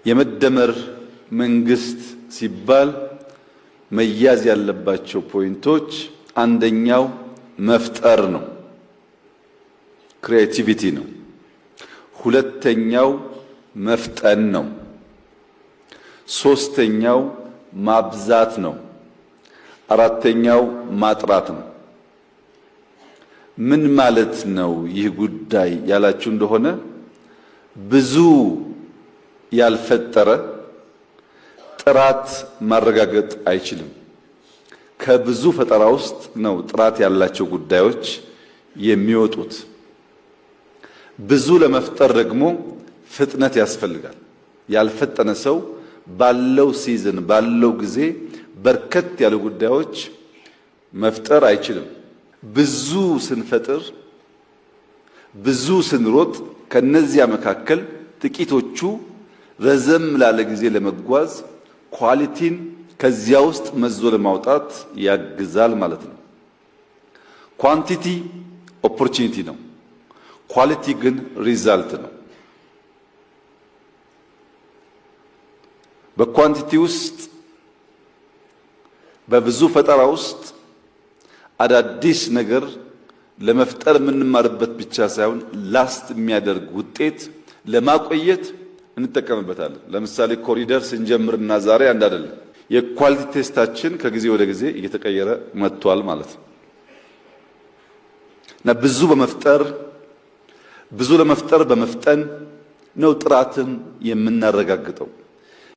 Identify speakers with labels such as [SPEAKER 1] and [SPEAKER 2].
[SPEAKER 1] የመደመር መንግስት ሲባል መያዝ ያለባቸው point ኦች አንደኛው መፍጠር ነው፣ creativity ነው። ሁለተኛው መፍጠን ነው። ሶስተኛው ማብዛት ነው። አራተኛው ማጥራት ነው። ምን ማለት ነው ይህ ጉዳይ ያላችሁ እንደሆነ፣ ብዙ ያልፈጠረ ጥራት ማረጋገጥ አይችልም። ከብዙ ፈጠራ ውስጥ ነው ጥራት ያላቸው ጉዳዮች የሚወጡት። ብዙ ለመፍጠር ደግሞ ፍጥነት ያስፈልጋል። ያልፈጠነ ሰው ባለው season፣ ባለው ጊዜ በርከት ያሉ ጉዳዮች መፍጠር አይችልም። ብዙ ስንፈጥር፣ ብዙ ስንሮጥ ከነዚያ መካከል ጥቂቶቹ ረዘም ላለ ጊዜ ለመጓዝ quality ን ከዚያ ውስጥ መዞ ለማውጣት ያግዛል ማለት ነው። Quantity opportunity ነው። Quality ግን result ነው። በ quantity ውስጥ፣ በብዙ ፈጠራ ውስጥ አዳዲስ ነገር ለመፍጠር የምንማርበት ብቻ ሳይሆን last የሚያደርግ ውጤት ለማቆየት እንጠቀምበታለን። ለምሳሌ ኮሪደር ስንጀምርና ዛሬ አንድ አይደለም። የ quality test ኣችን ከጊዜ ወደ ጊዜ እየተቀየረ መጥቷል ማለት ነው እና ብዙ በመፍጠር፣ ብዙ ለመፍጠር በመፍጠን ነው ጥራትን የምናረጋግጠው።